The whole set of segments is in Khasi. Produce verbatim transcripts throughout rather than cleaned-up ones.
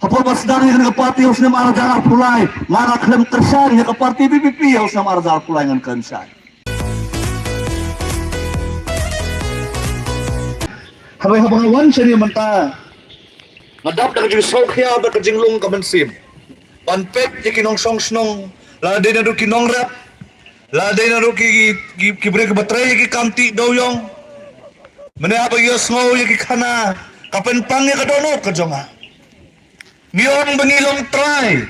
Hapoh ba sdang ïa kane ka party ha u snem ar hajar arphew lai, nga nga khlem kyrshan ïa ka party VPP ha u snem ar hajar arphew lai, ngan khlem shai. Haba haba nga wan shane mynta, nga dap da ka jingsngewkhia bad ka jinglong ka mynsiem ban peit ïa ki nongshong shnong, la dei naduh ki nongrep, la dei naduh ki, ki, ki briew kiba trei ïa ki kam tih dewïong. Mynne haba ïohsngew ïa ki khana, ka pynpang ïa ka dohnud ka jong nga. Ngi ong ba ngi long trai.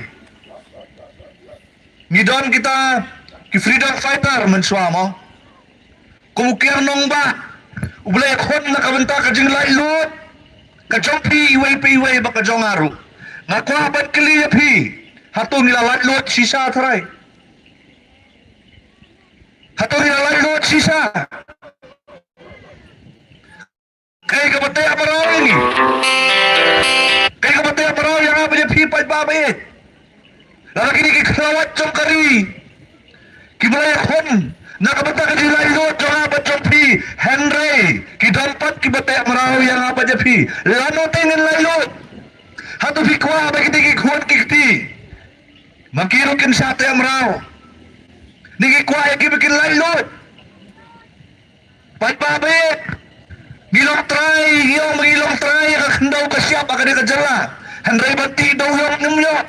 Ngi don kita ki freedom fighter mynshuwa mo. Kum u Kiar Nangbah, U Blei khun na ka bynta ka jinglaitluid ka jong phi iwei pa iwei bad ka jong nga ruh. Nga kwah ban kylli ïa phi, hato ngi la laitluid shisha trai? Hato ngi la laitluid shisha? Kaei kaba teh mraw ïa ngi? Kaei kaba teh mraw ïa nga bad ïa phi paidbah ba ïeit? Lada kine ki khlawait jong ka ri kiba la ïakhun na ka bynta ka jinglaitluid jong nga bad jong phi, hynrei ki don pat kiba teh mraw ïa nga bad ïa phi, lano te ngin laitluid? Hato phi kwah ba kine ki khun ki kti ma ki ruh kin shah teh mraw? Ne ngi kwah ïa ki ba kin laitluid? Paidbah ba ïeit, ngi long trai, ngi ong ba ngi long trai ïa ka khyndew ka shyiap ha kane ka jylla. Hynrei ban tih dewïong ngim ïoh.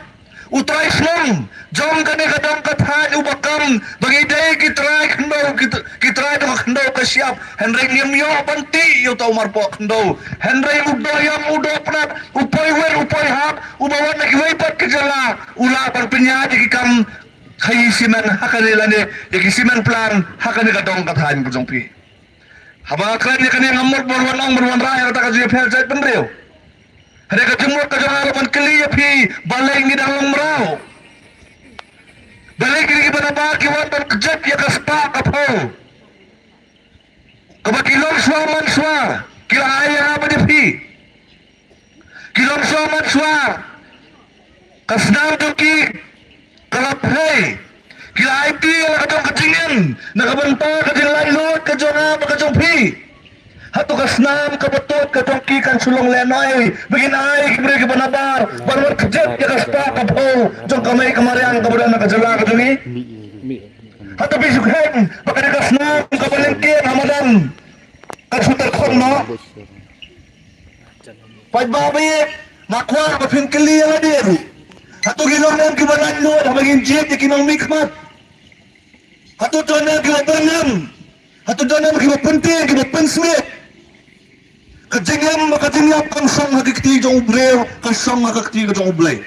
U trai shnong jong kane ka dong ka thaiñ uba kam ba ngi dei ki trai khyndew, ki, ki trai dong ka khyndew ka shyiap. Hynrei ngim ïoh ban tih ïa uta u marpoh khyndew. Hynrei u doh ïam u doh pnat, u poi wir u poi hap, uba wan na kiwei pat ki jylla, u lah ban pynïaid ïa ki kam khaii simen ha kane lane ïa ki simen plan ha kane ka dong ka thaiñ ka jong phi. Haba nga kren ïa kane ngam mut ban wan ong ban wanrah ïa kata ka jingïapher jaitbynriew. Hynrei ka jingmut ka jong nga ruh ban kylli ïa phi, balei ngi dang long mraw? Balei kine kiba nabar ki wan ban kjat ïa ka spah ka phew kaba ki longshuwa manshuwa ki la ai ïa nga bad ïa phi? Ki longshuwa manshuwa ka snam jong ki ka la pei. Ki la aiti ïa la ka jong ka jingim na ka bynta ka jinglaitluid ka jong nga bad ka jong phi. Hato ka snam kaba tut ka jong ki kan shu long lehnohei ba ngin ai ki briew kiba nabar ban wan kjat ïa ka spah ka phew jong ka mei ka mariang kaba don ha ka jylla ka jong ngi? Hato phi shu kheiñ ba kane ka snam kaba lyngkien ha madan kan shu tyrkhong noh? Paidbah ba ïeit, nga kwah ba phin kylli ïa lade ruh. Hato ngi long em kiba laitluid haba ngin jied ïa ki nongmihkhmat? Hato don em kiba byrngem? Hato don em kiba pyntieng, kiba pynsmit? Ka jingim bad ka jingïap kam shong ha ki kti jong u briew, ka shong ha ka kti ka jong U Blei.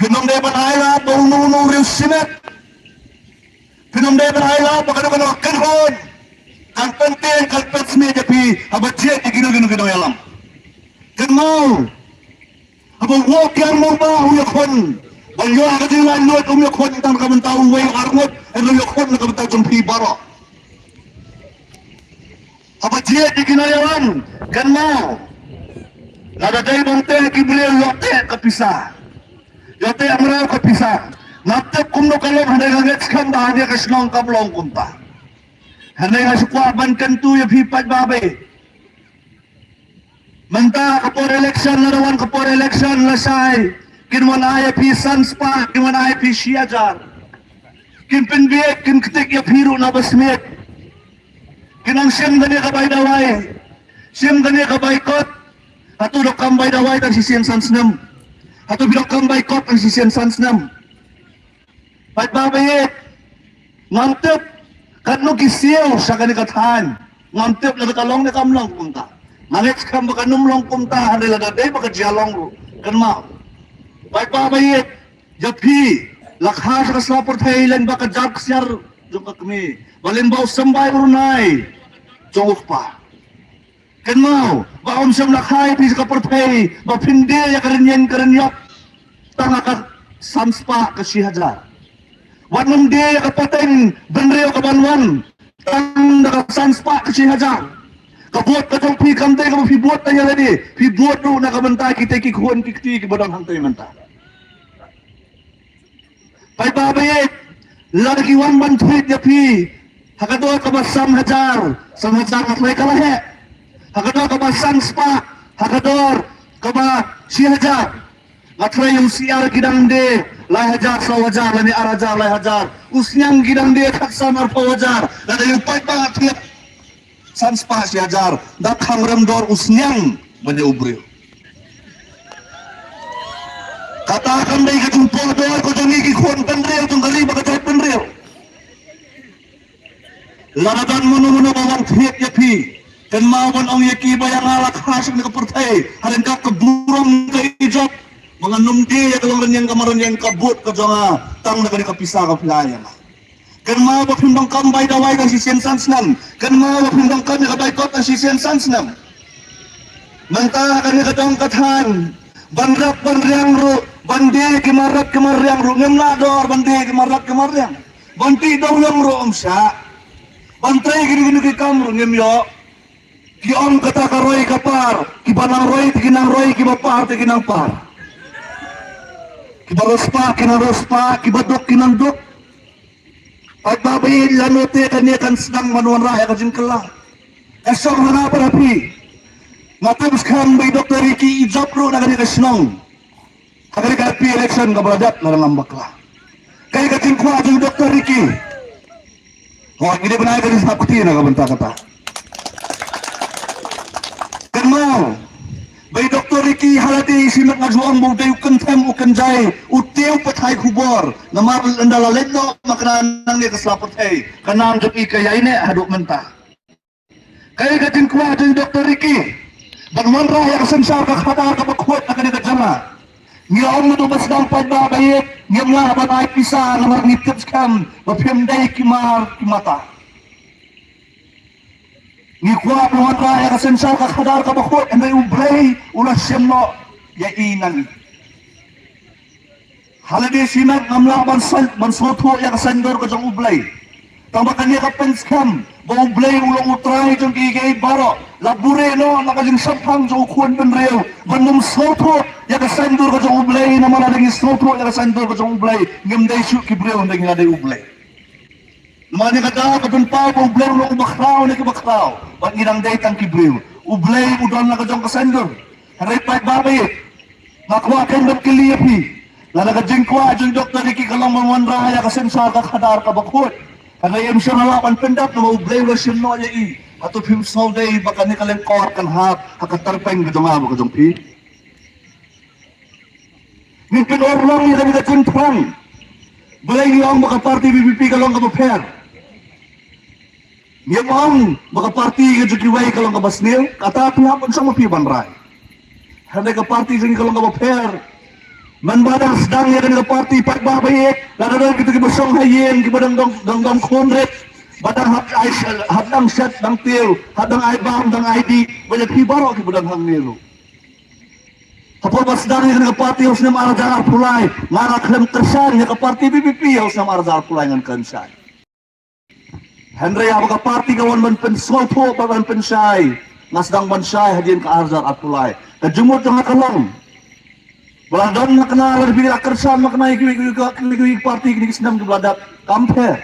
Phin ym dei ban ai lad ba uno uno u riew shimet. Phin ym dei ban ai lad ba kano kano ka kynhun kan pyntieng kan pynsmit ïa phi haba jied ïa kino kino ki nongïalam. Kynmaw, haba u Kiar Nangbah u ïakhun ban ïoh ka jinglaitluid, um ïakhun tang na ka bynta uwei u arngut, hynrei u ïakhun na ka bynta jong phi baroh. Haba jied ïa ki nongïalam, kynmaw, lada dei ban teh ki briew ïoh teh ka pisa, ïoh teh mraw ka pisa. Ngam tip kumno ka long, hynrei nga ngeit skhem ba hangne ka shnong kam long kumta. Hynrei nga shu kwah ban kyntu ïa phi paidbah ba ïeit. Mynta ka por election, lada wan ka por election lashai kin wan ai ïa phi san spah, kin wan ai ïa phi shi hajar. Kin pynbieit, kin ktik ïa phi ruh na ba smiej. Kin ong shim kane ka bai dawai, shim kane ka bai kot. Hato doh kam bai dawai tang shisien san snem? Hato phi doh kam bai kot tang shisien san snem? Paidbah ba ïeit, ngam tip katno ki siew sha kane ka thaiñ. Ngam tip lada ka long ne kam long kumta. Nga ngeit skhem ba kan ym long kumta, hynrei lada dei ba ka jia long ruh, kynmaw, paidbah ba ïeit, ïa phi la kha sha ka sla pyrthei lyngba ka jar ksiar jong ka kmie, ba lyngba u symbai u rnai jong u kpa. Kynmaw ba ym shym la kha ïa phi sha ka pyrthei ba phin die ïa ka rynïeng ka rynïap tang ha ka san spah ka shi hajar. Wat nym die ïa ka pateng bynriew ka ban wan tang da ka san spah ka shi hajar. Ka vote ka jong phi kam dei kaba phi vote tang ïa lade, phi vote ruh na ka bynta kita ki khun ki kti kiba don hangtei mynta. Paidbah ba ïeit, lada ki wan ban thied ïa phi ha ka dor kaba san hajar, san hajar nga threi ka la heh. Ha ka dor kaba san spah, Ha ka dor kaba shi hajar. Nga tharai u siar ki dang die lai hajar saw hajar lane ar hajar lai hajar. U sniang ki dang die khatsan arphew hajar. Lada u paidbah thied san spah shi hajar. Da khang rem dor u sniang ban ïa u briew. Kata kam dei ka jingpoh dor ka jong ngi ki khun bynriew jong ka ri bad ka jaitbynriew. Lada don mano mano ba wan thied ïa phi, kynmaw ban ong ïa ki ba ïa nga la kha sha kane ka pyrthei ha ryngkat ka burom ka ijot, ba ngan ym die ïa ka long rynïeng ka mar rynïeng ka bud ka jong nga tang da kane ka pisa ka phi ai ïa nga. Kynmaw ba phim donkam bai dawai tang shisien san snem. Kynmaw ba phim donkam ïa ka bai kot tang shisien san snem. Mynta ha kane ka dong ka thaiñ, ban rep ban riang ruh, ban die ki mar rep ki mar riang ruh, ngim lah dor ban die ki mar rep ki mar riang. Ban tih dong long ruh ym shah. Ban trei kine kine ki kam ruh ngim ïoh. Ki ong kata ka roi ka par, kiba nang roi te ki nang roi, kiba par te ki nang par. Kiba riewspah ki nang riewspah, kiba duk ki nang duk. Paidbah ba ïeit, lano te kane kan sdang ban wanrah ïa ka jingkylla. Ka shong hana para phi. Nga tip skhem ba i Doctor Ricky i jop ruh na kane ka shnong. Ha kane ka M P election kaba la dep, la dang ngam bakla. Kaei ka jingkwah jong Doctor Ricky? Hooid, ngi dei ban ai ka jingsngap kti na ka bynta kata. Kynmaw ba i Doctor Ricky ha lade shi met nga ju ong ba u dei u kynthem u kynjai, u tiew pathai khubor. Namar ynda la leit noh ma ka nang ne ka sla pyrthei, ka nang jong i ka ïaineh haduh mynta. Kaei ka jingkwah jong Doctor Ricky? Ban wanrah ïa ka synshar ka khadar kaba khuid ha kane ka jylla. Ngi ong naduh ba sdang paidbah ba ïeit, ngim lah ban ai pisa namar ngi tip skhem ba phim dei ki mar ki mata. Ngi kwah ban wanrah ïa ka synshar ka khadar kaba khuid, hynrei U Blei u la shim noh ïa i na ngi. Ha lade shi met ngam lah ban saiñ, ban sngewthuh ïa ka saiñdur ka jong U Blei. Tang ba kane ka pynskhem ba U Blei u long U Trai jong kiei kiei baroh. La buhrieh noh na ka jingshemphang jong u khun bynriew ban ym sngewthuh ïa ka saiñdur ka jong U Blei, namar lada ngi sngewthuh ïa ka saiñdur ka jong U Blei, ngim dei shuh ki briew, ngi la dei U Blei. Namar ïa kata ka pynpaw ba U Blei u long uba khraw ne kiba khraw, bad ngi dang dei tang ki briew. U Blei u don la ka jong ka saiñdur. Hynrei paidbah ba ïeit, nga kwah kein ban kylli ïa phi. Lada ka jingkwah jong Doctor Ricky ka long ban wanrah ïa ka synshar ka khadar kaba khuid, hynrei im shym la lah ban pyndep namar U Blei u la shim noh ïa i, hato phim sngewdei ba kane ka lyngkor kan hap ha ka tyrpeng ka jong nga bad ka jong phi? Ngin pynurlong ïa kane ka jingthrang. Balei ngi ong ba ka party V P P ka long kaba pher? Ngim ong ba ka party ka jong kiwei ka long kaba sniew, kata phi hap ban shong ma phi ban rai. Hynrei ka party jong ngi ka long kaba pher. Mynba dang sdang ïa kane ka party, paidbah ba ïeit, lada don kito kiba shong ha ïing, kiba dang dong, dang dong khun rit, ba dang hap ai, hap dang shet dang tiew, hap dang ai bam dang ai dih, ba ïa phi baroh kiba don hangne ruh. Hapoh ba sdang ïa kane ka party ha u snem ar hajar arphew lai, nga la khlem kyrshan ïa ka party V P P ha u snem ar hajar arphew lai, ngan kyrshan. Hynrei haba ka party ka wan ban pynsngewthuh bad ban pynshai, nga sdang ban shai hadien ka ar hajar arphew lai. Ka jingmut jong nga ka long ba la don ma kane, lada phi la kyrshan ma kane ïa kiwei kiwei ki party kine ki snem kiba la dep, kam pher.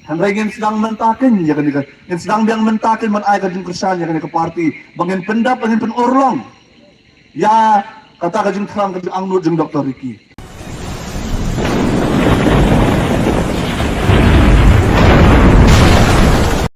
Hynrei ngin sdang mynta kein ïa kane ka, ngin sdang biang mynta kein ban ai ka jingkyrshan ïa kane ka party, ba ngin pyndap, ba ngin pynurlong ïa kata ka jingthrang, ka jingangnud jong Doctor Ricky.